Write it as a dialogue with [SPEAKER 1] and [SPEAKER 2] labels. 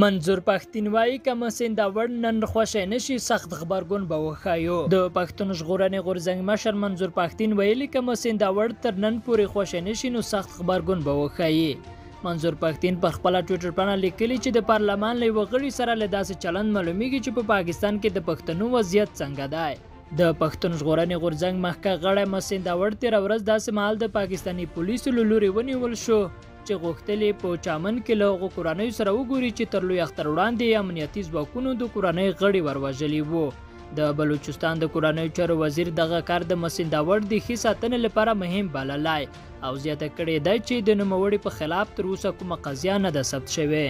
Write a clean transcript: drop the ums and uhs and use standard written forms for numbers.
[SPEAKER 1] منظور پښتین وایي که محسن داوړ نن خوشی نه شي، سخت غبرګون به وښایو. د پښتون ژغورنې غورځنګ مشر منظور پښتین ویلي که محسن داوړ تر نن پورې خوشی نه شي، نو سخت غبرګون به وښایي. منظور پښتین پر خپله ټویټر پاڼه لیکلي چې د پارلمان له یوه غړي سره له داسې چلند معلومیږي چې په پاکستان کې د پښتنو وضعیت څنګه دی. د پښتون ژغورنې غورځنګ مخکښ غړی محسن داوړ تېره ورځ داسې مهال د پاکستاني پولیسو له لوري ونیول شو چې غوښتل یې په چمن کې له هغو کورنیو سره وګوري چې تر لوی اختر وړاندې یې امنیتي ځواکونو د کورنۍ غړي وروژلي وو. د بلوچستان د کورنیو چارو وزیر دغه کار د محسن داوړ د ښې ساتنې لپاره مهم بللی او زیاته کړې ده چې د نوموړي په خلاف تر اوسه کومه قضیه نه ده ثبت شوې.